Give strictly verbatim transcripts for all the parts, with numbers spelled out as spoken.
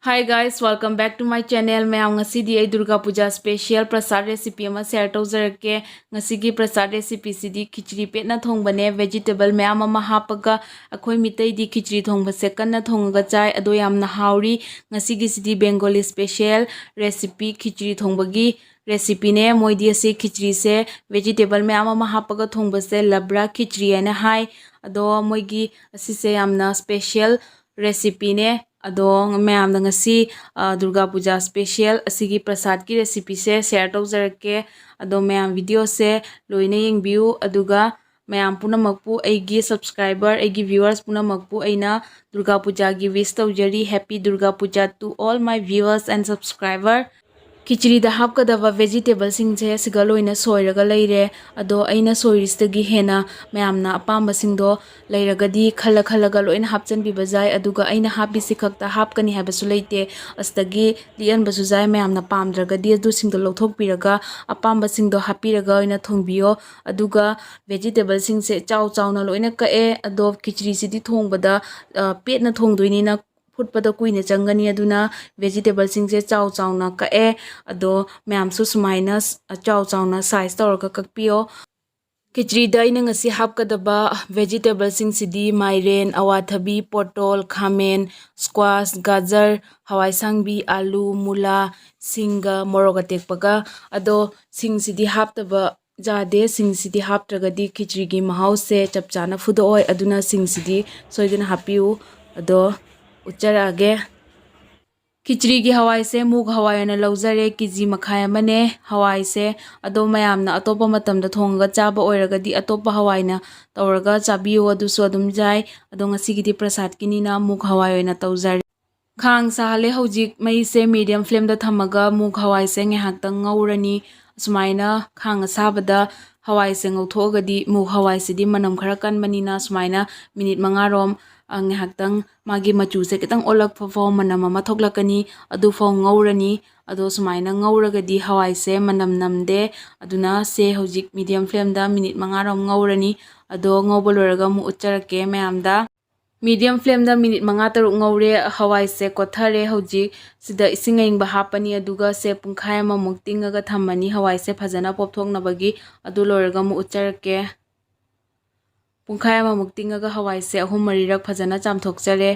Hi guys, welcome back to my channel. ꯃꯌꯥꯝ, ꯉꯁꯤꯗꯤ ꯑꯩ ꯗꯨꯔꯒꯥ ꯄꯨꯖꯥ special ꯄ꯭ꯔꯁꯥꯗ recipe ꯑꯃ share ꯇꯧꯖꯔꯛꯀꯦ꯫ ꯉꯁꯤꯒꯤ ꯄ꯭ꯔꯁꯥꯗ recipeꯁꯤꯗꯤ ꯈꯤꯆ꯭ꯔꯤ ꯄꯦꯠꯅ ꯊꯣꯡꯕꯅꯦ꯫ Vegetable ꯃꯌꯥꯝ ꯑꯃ ꯍꯥꯞꯄꯒ ꯑꯩꯈꯣꯏ ꯃꯤꯇꯩꯗꯤ ꯈꯤꯆ꯭ꯔꯤ ꯊꯣꯡꯕꯁꯦ ꯀꯟꯅ ꯊꯣꯡꯉꯒ ꯆꯥꯏ, ꯑꯗꯣ ꯌꯥꯝꯅ ꯍꯥꯎꯔꯤ꯫ ꯉꯁꯤꯒꯤꯁꯤꯗꯤ Bengali special recipe ꯈꯤꯆ꯭ꯔꯤ ꯊꯣꯡꯕꯒꯤ recipeꯅꯦ꯫ ꯃꯣꯏꯗꯤ ꯑꯁꯤ ꯈꯤꯆ꯭ꯔꯤꯁꯦ vegetable ꯃꯌꯥꯝ ꯑꯃ ꯍꯥꯞꯄꯒ ꯊꯣꯡꯕꯁꯦ ꯂꯕ꯭ꯔꯥ ꯈꯤꯆ꯭ꯔꯤ ꯍꯥꯏꯅ ꯍꯥꯏ꯫ ꯑꯗꯣ ꯃꯣꯏꯒꯤ ꯑꯁꯤꯁꯦ ꯌꯥꯝꯅ special recipeꯅꯦ꯫ ꯑꯗꯣ ꯃꯌꯥꯝꯗ ꯉꯁꯤ, ꯑ, ꯗꯨꯔꯒꯥ ꯄꯨꯖꯥ special ꯑꯁꯤꯒꯤ ꯄ꯭ꯔꯁꯥꯗꯀꯤ recipeꯁꯦ share ꯇꯧꯖꯔꯛꯀꯦ꯫ ꯑꯗꯣ ꯃꯌꯥꯝ videoꯁꯦ ꯂꯣꯏꯅ ꯌꯦꯡꯕꯤꯌꯨ, ꯑꯗꯨꯒ ꯃꯌꯥꯝ ꯄꯨꯝꯅꯃꯛꯄꯨ, ꯑꯩꯒꯤ subscriber, ꯑꯩꯒꯤ viewers ꯄꯨꯝꯅꯃꯛꯄꯨ ꯑꯩꯅ ꯗꯨꯔꯒꯥ ꯄꯨꯖꯥꯒꯤ wish ꯇꯧꯖꯔꯤ꯫ Happy Durga Puja to all my viewers and subscriber꯫ ꯈꯤꯆ꯭ꯔꯤꯗ ꯍꯥꯞꯀꯗꯕ vegetableꯁꯤꯡꯁꯦ ꯁꯤꯒ ꯂꯣꯏꯅ ꯁꯣꯏꯔꯒ ꯂꯩꯔꯦ꯫ ꯑꯗꯣ ꯑꯩꯅ ꯁꯣꯏꯔꯤꯁꯤꯗꯒꯤ ꯍꯦꯟꯅ ꯃꯌꯥꯝꯅ ꯑꯄꯥꯝꯕꯁꯤꯡꯗꯣ ꯂꯩꯔꯒꯗꯤ ꯈꯜꯂ ꯈꯜꯂꯒ ꯂꯣꯏꯅ ꯍꯥꯞꯆꯤꯟꯕꯤꯕ ꯌꯥꯏ꯫ ꯑꯗꯨꯒ ꯑꯩꯅ ꯍꯥꯞꯄꯤꯁꯤ ꯈꯛꯇ ꯍꯥꯞꯀꯅꯤ ꯍꯥꯏꯕꯁꯨ ꯂꯩꯇꯦ꯫ ꯑꯁꯤꯗꯒꯤ ꯂꯤꯛꯍꯟꯕꯁꯨ ꯌꯥꯏ꯫ ꯃꯌꯥꯝꯅ ꯄꯥꯝꯗ꯭ꯔꯒꯗꯤ ꯑꯗꯨꯁꯤꯡꯗꯣ ꯂꯧꯊꯣꯛꯄꯤꯔꯒ ꯑꯄꯥꯝꯕꯁꯤꯡꯗꯣ ꯍꯥꯞꯄꯤꯔꯒ ꯑꯣꯏꯅ ꯊꯣꯡꯕꯤꯌꯣ꯫ ꯑꯗꯨꯒ vegetableꯁꯤꯡꯁꯦ ꯆꯥꯎ ꯆꯥꯎꯅ ꯂꯣꯏꯅ ꯀꯛꯑꯦ꯫ ꯑꯗꯣ ꯈꯤꯆ꯭ꯔꯤꯁꯤꯗꯤ ꯊꯣꯡꯕꯗ, ꯑ, ꯄꯦꯠꯅ ꯊꯣꯡꯗꯣꯏꯅꯤꯅ ꯐꯨꯠꯄꯗ ꯀꯨꯏꯅ ꯆꯪꯒꯅꯤ꯫ ꯑꯗꯨꯅ vegetableꯁꯤꯡꯁꯦ ꯆꯥꯎ ꯆꯥꯎꯅ ꯀꯛꯑꯦ꯫ ꯑꯗꯣ ꯃꯌꯥꯝꯁꯨ ꯁꯨꯃꯥꯏꯅ ꯁ-, ꯆꯥꯎ ꯆꯥꯎꯅ size ꯇꯧꯔꯒ ꯀꯛꯄꯤꯌꯣ꯫ ꯈꯤꯆ꯭ꯔꯤꯗ ꯑꯩꯅ ꯉꯁꯤ ꯍꯥꯞꯀꯗꯕ vegetableꯁꯤꯡꯁꯤꯗꯤ ꯃꯥꯏꯔꯦꯟ, ꯑꯋꯥꯊꯕꯤ, ꯄꯣꯇꯣꯜ, ꯈꯥꯃꯦꯟ, squash, ꯒꯥꯖꯔ, ꯍꯋꯥꯏꯁꯥꯡꯕꯤ, ꯑꯥꯂꯨ, ꯃꯨꯂꯥ, ꯁꯤꯡꯒ ꯃꯣꯔꯣꯛ ꯑꯇꯦꯛꯄꯒ꯫ ꯑꯗꯣ ꯁꯤꯡꯁꯤꯗꯤ ꯍꯥꯞꯇꯕ ꯌꯥꯗꯦ꯫ ꯁꯤꯡꯁꯤꯗꯤ ꯍꯥꯞꯇ꯭ꯔꯒꯗꯤ ꯈꯤꯆ꯭ꯔꯤꯒꯤ ꯃꯍꯥꯎꯁꯦ ꯆꯞ ꯆꯥꯅ ꯐꯨꯗꯣꯛꯑꯣꯏ꯫ ꯑꯗꯨꯅ ꯁꯤꯡꯁꯤꯗꯤ ꯁꯣꯏꯗꯅ ꯍꯥꯞꯄꯤꯌꯨ꯫ ꯑꯗꯣ ꯎꯠꯆꯔꯛꯑꯒꯦ꯫ ꯈꯤꯆ꯭ꯔꯤꯒꯤ ꯍꯋꯥꯏꯁꯦ ꯃꯨꯒ ꯍꯋꯥꯏ ꯑꯣꯏꯅ ꯂꯧꯖꯔꯦ, ꯀꯦ ꯖꯤ ꯃꯈꯥꯏ ꯑꯃꯅꯦ ꯍꯋꯥꯏꯁꯦ꯫ ꯑꯗꯣ ꯃꯌꯥꯝꯅ ꯑꯇꯣꯞꯄ ꯃꯇꯝꯗ ꯊꯣꯡꯉꯒ ꯆꯥꯕ ꯑꯣꯏꯔꯒꯗꯤ ꯑꯇꯣꯞꯄ ꯍꯋꯥꯏꯅ ꯇꯧꯔꯒ ꯆꯥꯕꯤꯌꯨ, ꯑꯗꯨꯁꯨ ꯑꯗꯨꯝ ꯌꯥꯏ꯫ ꯑꯗꯣ ꯉꯁꯤꯒꯤꯗꯤ ꯄ꯭ꯔꯁꯥꯗꯀꯤꯅꯤꯅ ꯃꯨꯒ ꯍꯋꯥꯏ ꯑꯣꯏꯅ ꯇꯧꯖꯔꯦ꯫ ꯈꯥꯡ ꯁꯥꯍꯜꯂꯦ ꯍꯧꯖꯤꯛ, ꯃꯩꯁꯦ medium flameꯗ ꯊꯝꯃꯒ ꯃꯨꯒ ꯍꯋꯥꯏꯁꯦ ꯉꯥꯏꯍꯥꯛꯇꯪ ꯉꯧꯔꯅꯤ꯫ ꯑꯁꯨꯃꯥꯏꯅ ꯈꯥꯡ ꯑꯁꯥꯕꯗ ꯍꯋꯥꯏꯁꯦ ꯉꯧꯊꯣꯛꯑꯒꯗꯤ ꯃꯨꯒ ꯍꯋꯥꯏꯁꯤꯗꯤ ꯃꯅꯝ ꯈꯔ ꯀꯟꯕꯅꯤꯅ ꯁꯨꯃꯥꯏꯅ minute ꯃꯉꯥꯔꯣꯝ, ꯑ, ꯉꯥꯏꯍꯥꯛꯇꯪ ꯃꯥꯒꯤ ꯃꯆꯨꯁꯦ ꯈꯤꯇꯪ ꯑꯣꯜꯂꯛꯄ ꯐꯥꯎ ꯃꯅꯝ ꯑꯃ ꯊꯣꯛꯂꯛꯀꯅꯤ, ꯑꯗꯨꯐꯥꯎ ꯉꯧꯔꯅꯤ꯫ ꯑꯗꯣ ꯁꯨꯃꯥꯏꯅ ꯉꯧꯔꯒꯗꯤ ꯍꯋꯥꯏꯁꯦ ꯃꯅꯝ ꯅꯝꯗꯦ꯫ ꯑꯗꯨꯅ ꯁꯦ ꯍꯧꯖꯤꯛ medium flameꯗ minute ꯃꯉꯥꯔꯣꯝ ꯉꯧꯔꯅꯤ꯫ ꯑꯗꯣ ꯉꯧꯕ ꯂꯣꯏꯔꯒ ꯑꯃꯨꯛ ꯎꯠꯆꯔꯛꯀꯦ ꯃꯌꯥꯝꯗ꯫ Medium flameꯗ minute ꯃꯉꯥ ꯇꯔꯨꯛ ꯉꯧꯔꯦ꯫ ꯍꯋꯥꯏꯁꯦ ꯀꯣꯠꯊꯔꯦ꯫ ꯍꯧꯖꯤꯛ ꯁꯤꯗ ꯏꯁꯤꯡ ꯑꯏꯪꯕ ꯍꯥꯞꯄꯅꯤ, ꯑꯗꯨꯒ ꯁꯦ ꯄꯨꯡꯈꯥꯏ ꯑꯃꯃꯨꯛ ꯇꯤꯡꯉꯒ ꯊꯝꯃꯅꯤ, ꯍꯋꯥꯏꯁꯦ ꯐꯖꯅ ꯄꯣꯞꯊꯣꯛꯅꯕꯒꯤ꯫ ꯑꯗꯨ ꯂꯣꯏꯔꯒ ꯑꯃꯨꯛ ꯎꯠꯆꯔꯛꯀꯦ꯫ ꯄꯨꯡꯈꯥꯏ ꯑꯃꯃꯨꯛ ꯇꯤꯡꯉꯒ ꯍꯋꯥꯏꯁꯦ ꯑꯍꯨꯝ ꯃꯔꯤꯔꯛ ꯐꯖꯅ ꯆꯥꯝꯊꯣꯛꯆꯔꯦ꯫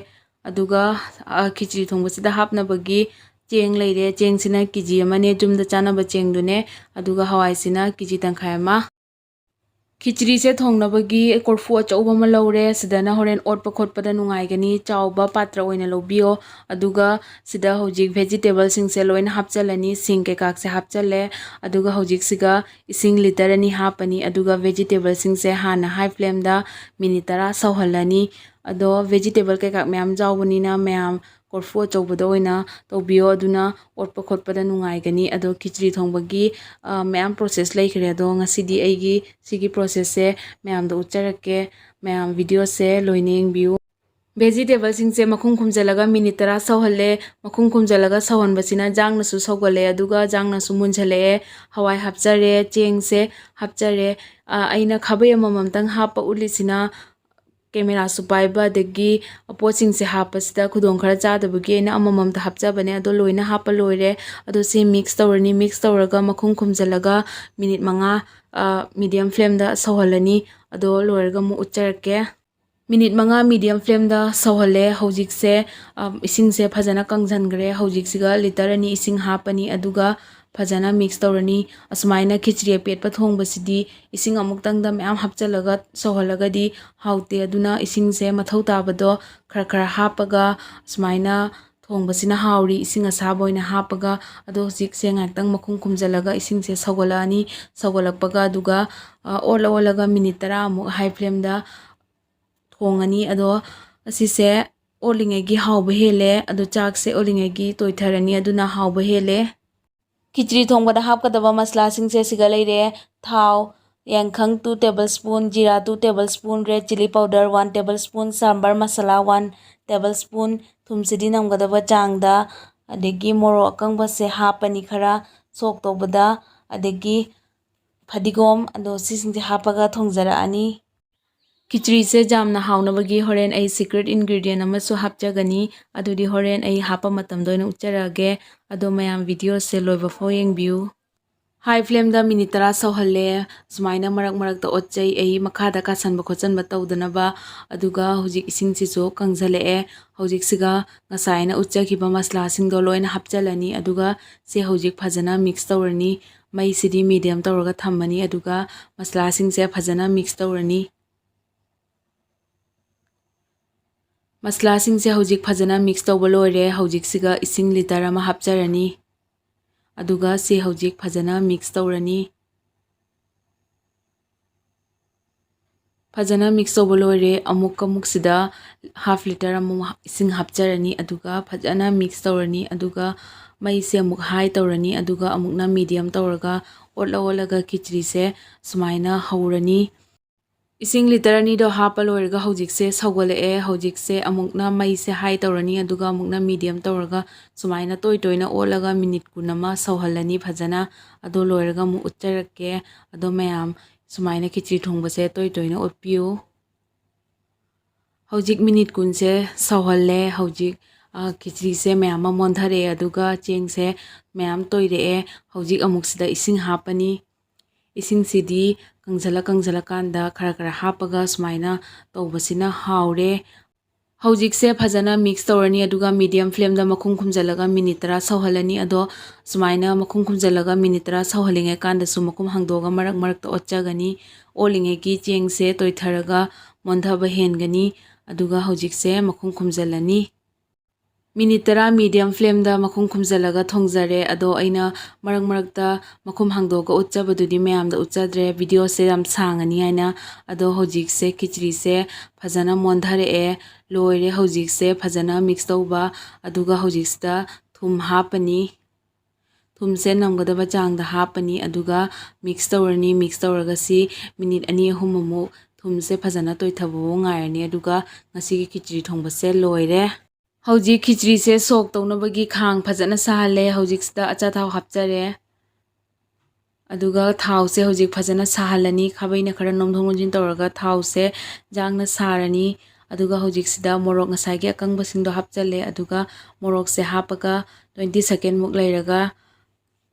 ꯑꯗꯨꯒ, ꯑ, ꯈꯤꯆ꯭ꯔꯤ ꯊꯣꯡꯕꯁꯤꯗ ꯍꯥꯞꯅꯕꯒꯤ ꯆꯦꯡ ꯂꯩꯔꯦ꯫ ꯆꯦꯡꯁꯤꯅ ꯀꯦ ꯖꯤ ꯑꯃꯅꯦ, ꯌꯨꯝꯗ ꯆꯥꯅꯕ ꯆꯦꯡꯗꯨꯅꯦ꯫ ꯑꯗꯨꯒ ꯍꯋꯥꯏꯁꯤꯅ ꯀꯦ ꯖꯤ ꯇꯪꯈꯥꯏ ꯑꯃ꯫ ꯈꯤꯆ꯭ꯔꯤꯁꯦ ꯊꯣꯡꯅꯕꯒꯤ ꯀꯣꯔꯐꯨ ꯑꯆꯧꯕ ꯑꯃ ꯂꯧꯔꯦ꯫ ꯁꯤꯗꯅ ꯍꯣꯔꯦꯟ ꯑꯣꯠꯄ ꯈꯣꯠꯄꯗ ꯅꯨꯡꯉꯥꯏꯒꯅꯤ꯫ ꯆꯥꯎꯕ ꯄꯥꯇ꯭ꯔ ꯑꯣꯏꯅ ꯂꯧꯕꯤꯌꯣ꯫ ꯑꯗꯨꯒ ꯁꯤꯗ ꯍꯧꯖꯤꯛ vegetableꯁꯤꯡꯁꯦ ꯂꯣꯏꯅ ꯍꯥꯞꯆꯜꯂꯅꯤ꯫ ꯁꯤꯡ ꯀꯩꯀꯥꯁꯦ ꯍꯥꯞꯆꯜꯂꯦ꯫ ꯑꯗꯨꯒ ꯍꯧꯖꯤꯛꯁꯤꯒ ꯏꯁꯤꯡ litre ꯑꯅꯤ ꯍꯥꯞꯄꯅꯤ꯫ ꯑꯗꯨꯒ vegetableꯁꯤꯡꯁꯦ ꯍꯥꯟꯅ high flameꯗ minute ꯇꯔꯥ ꯁꯧꯍꯜꯂꯅꯤ꯫ ꯑꯗꯣ vegetable ꯀꯩꯀꯥ ꯃꯌꯥꯝ ꯌꯥꯎꯕꯅꯤꯅ ꯃꯌꯥꯝ ꯀꯣꯔꯐꯨ ꯑꯆꯧꯕꯗ ꯑꯣꯏꯅ ꯇꯧꯕꯤꯌꯣ꯫ ꯑꯗꯨꯅ ꯑꯣꯠꯄ ꯈꯣꯠꯄꯗ ꯅꯨꯡꯉꯥꯏꯒꯅꯤ꯫ ꯑꯗꯣ ꯈꯤꯆ꯭ꯔꯤ ꯊꯣꯡꯕꯒꯤ, ꯑ, ꯃꯌꯥꯝ process ꯂꯩꯈ꯭ꯔꯦ꯫ ꯑꯗꯣ ꯉꯁꯤꯗꯤ ꯑꯩꯒꯤ ꯁꯤꯒꯤ processꯁꯦ ꯃꯌꯥꯝꯗ ꯎꯠꯆꯔꯛꯀꯦ꯫ ꯃꯌꯥꯝ videoꯁꯦ ꯂꯣꯏꯅ ꯌꯦꯡꯕꯤꯌꯨ꯫ Vegetableꯁꯤꯡꯁꯦ ꯃꯈꯨꯝ ꯈꯨꯝꯖꯤꯜꯂꯒ minute ꯇꯔꯥ ꯁꯧꯍꯜꯂꯦ꯫ ꯃꯈꯨꯝ ꯈꯨꯝꯖꯤꯜꯂꯒ ꯁꯧꯍꯟꯕꯁꯤꯅ ꯖꯥꯡꯅꯁꯨ ꯁꯧꯒꯠꯂꯦ, ꯑꯗꯨꯒ ꯖꯥꯡꯅꯁꯨ ꯃꯨꯟꯖꯜꯂꯛꯑꯦ꯫ ꯍꯋꯥꯏ ꯍꯥꯞꯆꯔꯦ, ꯆꯦꯡꯁꯦ ꯍꯥꯞꯆꯔꯦ꯫ ꯑ, ꯑꯩꯅ ꯈꯥꯕꯩ ꯑꯃꯃꯝꯇꯪ ꯍꯥꯞꯄ ꯎꯠꯂꯤꯁꯤꯅ cameraꯁꯨ ꯄꯥꯏꯕ, ꯑꯗꯒꯤ ꯄꯣꯠꯁꯤꯡꯁꯦ ꯍꯥꯞꯄꯁꯤꯗ ꯈꯨꯗꯣꯡ ꯈꯔ ꯆꯥꯗꯕꯒꯤ ꯑꯩꯅ ꯑꯃꯃꯝꯇ ꯍꯥꯞꯆꯕꯅꯦ꯫ ꯑꯗꯣ ꯂꯣꯏꯅ ꯍꯥꯞꯄ ꯂꯣꯏꯔꯦ꯫ ꯑꯗꯣ ꯁꯤ mix ꯇꯧꯔꯅꯤ꯫ Mix ꯇꯧꯔꯒ ꯃꯈꯨꯝ ꯈꯨꯝꯖꯤꯜꯂꯒ minute ꯃꯉꯥ, ꯑ, medium flameꯗ ꯁꯧꯍꯜꯂꯅꯤ꯫ ꯑꯗꯣ ꯂꯣꯏꯔꯒ ꯑꯃꯨꯛ ꯎꯠꯆꯔꯛꯀꯦ꯫ Minute ꯃꯉꯥ medium flameꯗ ꯁꯧꯍꯜꯂꯦ꯫ ꯍꯧꯖꯤꯛꯁꯦ, ꯑ, ꯏꯁꯤꯡꯁꯦ ꯐꯖꯅ ꯀꯪꯁꯟꯈ꯭ꯔꯦ꯫ ꯍꯧꯖꯤꯛꯁꯤꯒ litre ꯑꯅꯤ ꯏꯁꯤꯡ ꯍꯥꯞꯄꯅꯤ, ꯑꯗꯨꯒ ꯐꯖꯅ mix ꯇꯧꯔꯅꯤ꯫ ꯑꯁꯨꯃꯥꯏꯅ ꯈꯤꯆ꯭ꯔꯤ ꯑꯄꯦꯠꯄ ꯊꯣꯡꯕꯁꯤꯗꯤ ꯏꯁꯤꯡ ꯑꯃꯨꯛꯇꯪꯗ ꯃꯌꯥꯝ ꯍꯥꯞꯆꯤꯜꯂꯒ ꯁꯧꯍꯜꯂꯒꯗꯤ ꯍꯥꯎꯇꯦ꯫ ꯑꯗꯨꯅ ꯏꯁꯤꯡꯁꯦ ꯃꯊꯧ ꯇꯥꯕꯗꯣ ꯈꯔ ꯈꯔ ꯍꯥꯞꯄꯒ ꯁꯨꯃꯥꯏꯅ ꯊꯣꯡꯕꯁꯤꯅ ꯍꯥꯎꯔꯤ꯫ ꯏꯁꯤꯡ ꯑꯁꯥꯕ ꯑꯣꯏꯅ ꯍꯥꯞꯄꯒ꯫ ꯑꯗꯣ ꯍꯧꯖꯤꯛꯁꯦ ꯉꯥꯏꯍꯥꯛꯇꯪ ꯃꯈꯨꯝ ꯈꯨꯝꯖꯤꯜꯂꯒ ꯏꯁꯤꯡꯁꯦ ꯁꯧꯒꯠꯂꯛꯑꯅꯤ꯫ ꯁꯧꯒꯠꯂꯛꯄꯒ ꯑꯗꯨꯒ, ꯑ, ꯑꯣꯠꯂ ꯑꯣꯠꯂꯒ minute ꯇꯔꯥꯃꯨꯛ high flameꯗ ꯊꯣꯡꯉꯅꯤ꯫ ꯑꯗꯣ ꯑꯁꯤꯁꯦ ꯑꯣꯠꯂꯤꯉꯩꯒꯤ ꯍꯥꯎꯕ ꯍꯦꯜꯂꯦ꯫ ꯑꯗꯣ ꯆꯥꯛꯁꯦ ꯑꯣꯠꯂꯤꯉꯩꯒꯤ ꯇꯣꯏꯊꯔꯅꯤ, ꯑꯗꯨꯅ ꯍꯥꯎꯕ ꯍꯦꯜꯂꯦ꯫ ꯈꯤꯆ꯭ꯔꯤ ꯊꯣꯡꯕꯗ ꯍꯥꯞꯀꯗꯕ ꯃꯁꯂꯥꯁꯤꯡꯁꯦ ꯁꯤꯒ ꯂꯩꯔꯦ: ꯊꯥꯎ ꯌꯥꯏꯉꯪ two table spoon, ꯖꯤꯔꯥ two table spoon, red chilli powder one table spoon, sambar ꯃꯁꯥꯂꯥ one table spoon, ꯊꯨꯝꯁꯤꯗꯤ ꯅꯝꯒꯗꯕ ꯆꯥꯡꯗ, ꯑꯗꯒꯤ ꯃꯣꯔꯣꯛ ꯑꯀꯪꯕꯁꯦ ꯍꯥꯞꯄꯅꯤ ꯈꯔ ꯁꯣꯛ ꯇꯧꯕꯗ, ꯑꯗꯒꯤ ꯐꯗꯤꯒꯣꯝ, ꯑꯗꯣ ꯁꯤꯁꯤꯡꯁꯦ ꯍꯥꯞꯄꯒ ꯊꯣꯡꯖꯔꯛꯑꯅꯤ꯫ ꯈꯤꯆ꯭ꯔꯤꯁꯦ ꯌꯥꯝꯅ ꯍꯥꯎꯅꯕꯒꯤ ꯍꯣꯔꯦꯟ ꯑꯩ secret ingredient ꯑꯃꯁꯨ ꯍꯥꯞꯆꯒꯅꯤ꯫ ꯑꯗꯨꯗꯤ ꯍꯣꯔꯦꯟ ꯑꯩ ꯍꯥꯞꯄ ꯃꯇꯝꯗ ꯑꯣꯏꯅ ꯎꯠꯆꯔꯛꯑꯒꯦ꯫ ꯑꯗꯣ ꯃꯌꯥꯝ videoꯁꯦ ꯂꯣꯏꯕ ꯐꯥꯎ ꯌꯦꯡꯕꯤꯌꯨ꯫ High flameꯗ minute ꯇꯔꯥ ꯁꯧꯍꯜꯂꯦ꯫ ꯁꯨꯃꯥꯏꯅ ꯃꯔꯛ ꯃꯔꯛꯇ ꯑꯣꯠꯆꯩ ꯑꯩ, ꯃꯈꯥꯗ ꯀꯥꯁꯟꯕ ꯈꯣꯠꯆꯟꯕ ꯇꯧꯗꯅꯕ꯫ ꯑꯗꯨꯒ ꯍꯧꯖꯤꯛ ꯏꯁꯤꯡꯁꯤꯁꯨ ꯀꯪꯁꯤꯜꯂꯛꯑꯦ꯫ ꯍꯧꯖꯤꯛꯁꯤꯒ ꯉꯁꯥꯏ ꯑꯩꯅ ꯎꯠꯆꯈꯤꯕ ꯃꯁꯂꯥꯁꯤꯡꯗꯣ ꯂꯣꯏꯅ ꯍꯥꯞꯆꯤꯜꯂꯅꯤ꯫ ꯑꯗꯨꯒ ꯁꯦ ꯍꯧꯖꯤꯛ ꯐꯖꯅ mix ꯇꯧꯔꯅꯤ꯫ ꯃꯩꯁꯤꯗꯤ medium ꯇꯧꯔꯒ ꯊꯝꯃꯅꯤ꯫ ꯑꯗꯨꯒ ꯃꯁꯂꯥꯁꯤꯡꯁꯦ ꯐꯖꯅ mix ꯇꯧꯔꯅꯤ꯫ ꯃꯁꯂꯥꯁꯤꯡꯁꯦ ꯍꯧꯖꯤꯛ ꯐꯖꯅ mix ꯇꯧꯕ ꯂꯣꯏꯔꯦ꯫ ꯍꯧꯖꯤꯛꯁꯤꯒ ꯏꯁꯤꯡ litre ꯑꯃ ꯍꯥꯞꯆꯔꯅꯤ꯫ ꯑꯗꯨꯒ ꯁꯤ ꯍꯧꯖꯤꯛ ꯐꯖꯅ mix ꯇꯧꯔꯅꯤ꯫ ꯐꯖꯅ mix ꯇꯧꯕ ꯂꯣꯏꯔꯦ꯫ ꯑꯃꯨꯛ ꯑꯃꯨꯛꯁꯤꯗ half litre ꯑꯃꯨꯛ ꯏꯁꯤꯡ ꯍꯥꯞꯆꯔꯅꯤ꯫ ꯑꯗꯨꯒ ꯐꯖꯅ mix ꯇꯧꯔꯅꯤ꯫ ꯑꯗꯨꯒ ꯃꯩꯁꯦ ꯑꯃꯨꯛ high ꯇꯧꯔꯅꯤ꯫ ꯑꯗꯨꯒ ꯑꯃꯨꯛꯅ medium ꯇꯧꯔꯒ ꯑꯣꯠꯂ ꯑꯣꯠꯂꯒ ꯈꯤꯆ꯭ꯔꯤꯁꯦ ꯁꯨꯃꯥꯏꯅ ꯍꯧꯔꯅꯤ꯫ ꯏꯁꯤꯡ litre ꯑꯅꯤꯗꯣ ꯍꯥꯞꯄ ꯂꯣꯏꯔꯒ ꯍꯧꯖꯤꯛꯁꯦ ꯁꯧꯒꯠꯂꯛꯑꯦ꯫ ꯍꯧꯖꯤꯛꯁꯦ ꯑꯃꯨꯛꯅ ꯃꯩꯁꯦ high ꯇꯧꯔꯅꯤ꯫ ꯑꯗꯨꯒ ꯑꯃꯨꯛꯅ medium ꯇꯧꯔꯒ ꯁꯨꯃꯥꯏꯅ ꯇꯣꯏ ꯇꯣꯏꯅ ꯑꯣꯠꯂꯒ minute ꯀꯨꯟ ꯑꯃ ꯁꯧꯍꯜꯂꯅꯤ ꯐꯖꯅ꯫ ꯑꯗꯣ ꯂꯣꯏꯔꯒ ꯑꯃꯨꯛ ꯎꯠꯆꯔꯛꯀꯦ꯫ ꯑꯗꯣ ꯃꯌꯥꯝ ꯁꯨꯃꯥꯏꯅ ꯈꯤꯆ꯭ꯔꯤ ꯊꯣꯡꯕꯁꯦ ꯇꯣꯏ ꯇꯣꯏꯅ ꯑꯣꯠꯄꯤꯌꯨ꯫ ꯍꯧꯖꯤꯛ minute ꯀꯨꯟꯁꯦ ꯁꯧꯍꯜꯂꯦ꯫ ꯍꯧꯖꯤꯛ, ꯑ, ꯈꯤꯆ꯭ꯔꯤꯁꯦ ꯃꯌꯥꯝ ꯑꯃ ꯃꯣꯟꯊꯔꯛꯑꯦ꯫ ꯑꯗꯨꯒ ꯆꯦꯡꯁꯦ ꯃꯌꯥꯝ ꯇꯣꯏꯔꯛꯑꯦ꯫ ꯍꯧꯖꯤꯛ ꯑꯃꯨꯛ ꯁꯤꯗ ꯏꯁꯤꯡ ꯍꯥꯞꯄꯅꯤ꯫ ꯏꯁꯤꯡꯁꯤꯗꯤ ꯀꯪꯁꯤꯜꯂ ꯀꯪꯁꯤꯜꯂꯀꯥꯟꯗ ꯈꯔ ꯈꯔ ꯍꯥꯞꯄꯒ ꯁꯨꯃꯥꯏꯅ ꯇꯧꯕꯁꯤꯅ ꯍꯥꯎꯔꯦ꯫ ꯍꯧꯖꯤꯛꯁꯦ ꯐꯖꯅ mix ꯇꯧꯔꯅꯤ꯫ ꯑꯗꯨꯒ medium flameꯗ ꯃꯈꯨꯝ ꯈꯨꯝꯖꯤꯜꯂꯒ minute ꯇꯔꯥ ꯁꯧꯍꯜꯂꯅꯤ꯫ ꯑꯗꯣ ꯁꯨꯃꯥꯏꯅ ꯃꯈꯨꯝ ꯈꯨꯝꯖꯤꯜꯂꯒ minute ꯇꯔꯥ ꯁꯧꯍꯜꯂꯤꯉꯩ ꯀꯥꯟꯗꯁꯨ ꯃꯈꯨꯝ ꯍꯥꯡꯗꯣꯛꯑꯒ ꯃꯔꯛ ꯃꯔꯛꯇ ꯑꯣꯠꯆꯒꯅꯤ꯫ ꯑꯣꯠꯂꯤꯉꯩꯒꯤ ꯆꯦꯡꯁꯦ ꯇꯣꯏꯊꯔꯒ ꯃꯣꯟꯊꯕ ꯍꯦꯟꯒꯅꯤ꯫ ꯑꯗꯨꯒ ꯍꯧꯖꯤꯛꯁꯦ ꯃꯈꯨꯝ ꯈꯨꯝꯖꯤꯜꯂꯅꯤ꯫ Minute ꯇꯔꯥ medium flameꯗ ꯃꯈꯨꯝ ꯈꯨꯝꯖꯤꯜꯂꯒ ꯊꯣꯡꯖꯔꯦ꯫ ꯑꯗꯣ ꯑꯩꯅ ꯃꯔꯛ ꯃꯔꯛꯇ ꯃꯈꯨꯝ ꯍꯥꯡꯗꯣꯛꯑꯒ ꯎꯠꯆꯕꯗꯨꯗꯤ ꯃꯌꯥꯝꯗ ꯎꯠꯆꯗ꯭ꯔꯦ, videoꯁꯦ ꯌꯥꯝ ꯁꯥꯡꯉꯅꯤ ꯍꯥꯏꯅ꯫ ꯑꯗꯣ ꯍꯧꯖꯤꯛꯁꯦ ꯈꯤꯆ꯭ꯔꯤꯁꯦ ꯐꯖꯅ ꯃꯣꯟꯊꯔꯛꯑꯦ꯫ ꯂꯣꯏꯔꯦ ꯍꯧꯖꯤꯛꯁꯦ ꯐꯖꯅ mix ꯇꯧꯕ꯫ ꯑꯗꯨꯒ ꯍꯧꯖꯤꯛꯁꯤꯗ ꯊꯨꯝ ꯍꯥꯞꯄꯅꯤ꯫ ꯊꯨꯝꯁꯦ ꯅꯝꯒꯗꯕ ꯆꯥꯡꯗ ꯍꯥꯞꯄꯅꯤ꯫ ꯑꯗꯨꯒ mix ꯇꯧꯔꯅꯤ꯫ Mix ꯇꯧꯔꯒ ꯁꯤ minute ꯑꯅꯤ ꯑꯍꯨꯝ ꯑꯃꯨꯛ ꯊꯨꯝꯁꯦ ꯐꯖꯅ ꯇꯣꯏꯊꯕ ꯐꯥꯎ ꯉꯥꯏꯔꯅꯤ꯫ ꯑꯗꯨꯒ ꯉꯁꯤꯒꯤ ꯈꯤꯆ꯭ꯔꯤ ꯊꯣꯡꯕꯁꯦ ꯂꯣꯏꯔꯦ꯫ ꯍꯧꯖꯤꯛ ꯈꯤꯆ꯭ꯔꯤꯁꯦ ꯁꯣꯛ ꯇꯧꯅꯕꯒꯤ ꯈꯥꯡ ꯐꯖꯅ ꯁꯥꯍꯜꯂꯦ꯫ ꯍꯧꯖꯤꯛꯁꯤꯗ ꯑꯆꯥꯊꯥꯎ ꯍꯥꯞꯆꯔꯦ꯫ ꯑꯗꯨꯒ ꯊꯥꯎꯁꯦ ꯍꯧꯖꯤꯛ ꯐꯖꯅ ꯁꯥꯍꯜꯂꯅꯤ꯫ ꯈꯥꯕꯩꯅ ꯈꯔ ꯅꯣꯝꯊꯣꯛ ꯅꯣꯝꯖꯤꯟ ꯇꯧꯔꯒ ꯊꯥꯎꯁꯦ ꯌꯥꯡꯅ ꯁꯥꯔꯅꯤ꯫ ꯑꯗꯨꯒ ꯍꯧꯖꯤꯛꯁꯤꯗ ꯃꯣꯔꯣꯛ ꯉꯁꯥꯏꯒꯤ ꯑꯀꯪꯕꯁꯤꯡꯗꯣ ꯍꯥꯞꯆꯜꯂꯦ꯫ ꯑꯗꯨꯒ ꯃꯣꯔꯣꯛꯁꯦ ꯍꯥꯞꯄꯒ twenty second ꯃꯨꯛ ꯂꯩꯔꯒ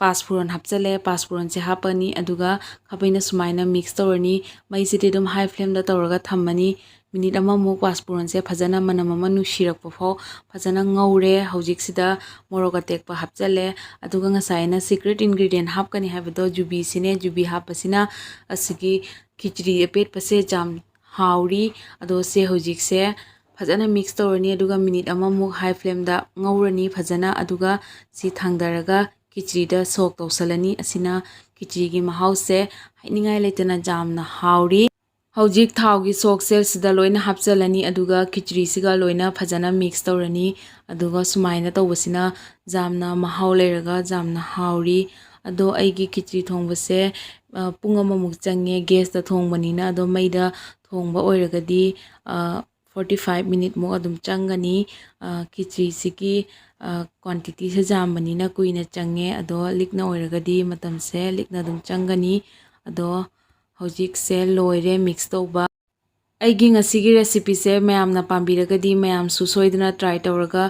ꯄꯥꯁ ꯐꯨꯔꯣꯟ ꯍꯥꯞꯆꯜꯂꯦ꯫ ꯄꯥꯁ ꯐꯨꯔꯣꯟꯁꯦ ꯍꯥꯞꯄꯅꯤ꯫ ꯑꯗꯨꯒ ꯈꯥꯕꯩꯅ ꯁꯨꯃꯥꯏꯅ mix ꯇꯧꯔꯅꯤ꯫ ꯃꯩꯁꯤꯗꯤ ꯑꯗꯨꯝ high flame ꯗ ꯇꯧꯔꯒ ꯊꯝꯃꯅꯤ꯫ ꯃꯤꯅꯤꯠ ꯑꯃꯃꯨꯛ ꯄꯥꯁ ꯐꯨꯔꯣꯟꯁꯦ ꯐꯖꯅ ꯃꯅꯝ ꯑꯃ ꯅꯨꯡꯁꯤꯔꯛꯄ ꯐꯥꯎ ꯐꯖꯅ ꯉꯧꯔꯦ꯫ ꯍꯧꯖꯤꯛꯁꯤꯗ ꯃꯣꯔꯣꯛ ꯑꯇꯦꯛꯄ ꯍꯥꯞꯆꯜꯂꯦ꯫ ꯑꯗꯨꯒ ꯉꯁꯥꯏ ꯑꯩꯅ secret ingredient ꯍꯥꯞꯀꯅꯤ ꯍꯥꯏꯕꯗꯣ ꯖꯨꯕꯤꯁꯤꯅꯦ꯫ ꯖꯨꯕꯤ ꯍꯥꯞꯄꯁꯤꯅ ꯑꯁꯤꯒꯤ ꯈꯤꯆ꯭ꯔꯤ ꯑꯄꯦꯠꯄꯁꯦ ꯌꯥꯝ ꯍꯥꯎꯔꯤ꯫ ꯑꯗꯣ ꯁꯦ ꯍꯧꯖꯤꯛꯁꯦ ꯐꯖꯅ mix ꯇꯧꯔꯅꯤ꯫ ꯑꯗꯨꯒ ꯃꯤꯅꯤꯠ ꯑꯃꯃꯨꯛ high flame ꯗ ꯉꯧꯔꯅꯤ ꯐꯖꯅ꯫ ꯑꯗꯨꯒ ꯁꯤ ꯊꯥꯡꯗꯔꯒ ꯈꯤꯆ꯭ꯔꯤꯗ soak ꯇꯧꯁꯜꯂꯅꯤ꯫ ꯑꯁꯤꯅ ꯈꯤꯆ꯭ꯔꯤꯒꯤ ꯃꯍꯥꯎꯁꯦ ꯍꯥꯏꯅꯤꯡꯉꯥꯏ ꯂꯩꯇꯅ ꯌꯥꯝꯅ ꯍꯥꯎꯔꯤ꯫ ꯍꯧꯖꯤꯛ ꯊꯥꯎꯒꯤ soak ꯁꯦ ꯁꯤꯗ ꯂꯣꯏꯅ ꯍꯥꯞꯆꯜꯂꯅꯤ꯫ ꯑꯗꯨꯒ ꯈꯤꯆ꯭ꯔꯤꯁꯤꯒ ꯂꯣꯏꯅ ꯐꯖꯅ mix ꯇꯧꯔꯅꯤ꯫ ꯑꯗꯨꯒ ꯁꯨꯃꯥꯏꯅ ꯇꯧꯕꯁꯤꯅ ꯌꯥꯝꯅ ꯃꯍꯥꯎ ꯂꯩꯔꯒ ꯌꯥꯝꯅ ꯍꯥꯎꯔꯤ꯫ ꯑꯗꯣ ꯑꯩꯒꯤ ꯈꯤꯆ꯭ꯔꯤ ꯊꯣꯡꯕꯁꯦ, ꯑ, ꯄꯨꯡ ꯑꯃꯃꯨꯛ ꯆꯪꯉꯦ gas ꯇ ꯊꯣꯡꯕꯅꯤꯅ꯫ ꯑꯗꯣ ꯃꯩꯗ ꯊꯣꯡꯕ ꯑꯣꯏꯔꯒꯗꯤ, ꯑ, forty five minute ꯃꯨꯛ ꯑꯗꯨꯝ ꯆꯪꯒꯅꯤ꯫ ꯑ, ꯈꯤꯆ꯭ꯔꯤꯁꯤꯒꯤ, ꯑ, quantity ꯁꯦ ꯌꯥꯝꯕꯅꯤꯅ ꯀꯨꯏꯅ ꯆꯪꯉꯦ꯫ ꯑꯗꯣ ꯂꯤꯛꯅ ꯑꯣꯏꯔꯒꯗꯤ ꯃꯇꯝꯁꯦ ꯂꯤꯛꯅ ꯑꯗꯨꯝ ꯆꯪꯒꯅꯤ꯫ ꯑꯗꯣ ꯍꯧꯖꯤꯛꯁꯦ ꯂꯣꯏꯔꯦ mix ꯇꯧꯕ꯫ ꯑꯩꯒꯤ ꯉꯁꯤꯒꯤ recipe ꯁꯦ ꯃꯌꯥꯝꯅ ꯄꯥꯝꯕꯤꯔꯒꯗꯤ ꯃꯌꯥꯝꯁꯨ ꯁꯣꯏꯗꯅ try ꯇꯧꯔꯒ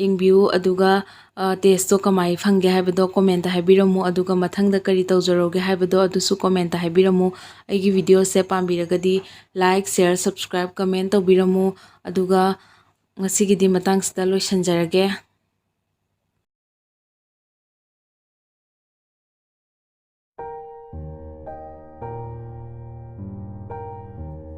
ꯌꯦꯡꯕꯤꯌꯨ꯫ ꯑꯗꯨꯒ, ꯑ, taste ꯇꯣ ꯀꯃꯥꯏ ꯐꯪꯒꯦ ꯍꯥꯏꯕꯗꯣ comment ꯇ ꯍꯥꯏꯕꯤꯔꯝꯃꯨ꯫ ꯑꯗꯨꯒ ꯃꯊꯪꯗ ꯀꯔꯤ ꯇꯧꯖꯔꯧꯒꯦ ꯍꯥꯏꯕꯗꯣ ꯑꯗꯨꯁꯨ comment ꯇ ꯍꯥꯏꯕꯤꯔꯝꯃꯨ꯫ ꯑꯩꯒꯤ video ꯁꯦ ꯄꯥꯝꯕꯤꯔꯒꯗꯤ like, share, subscribe, comment ꯇꯧꯕꯤꯔꯝꯃꯨ꯫ ꯑꯗꯨꯒ ꯉꯁꯤꯒꯤꯗꯤ ꯃꯇꯥꯡꯁꯤꯗ ꯂꯣꯏꯁꯤꯟꯖꯔꯒꯦ꯫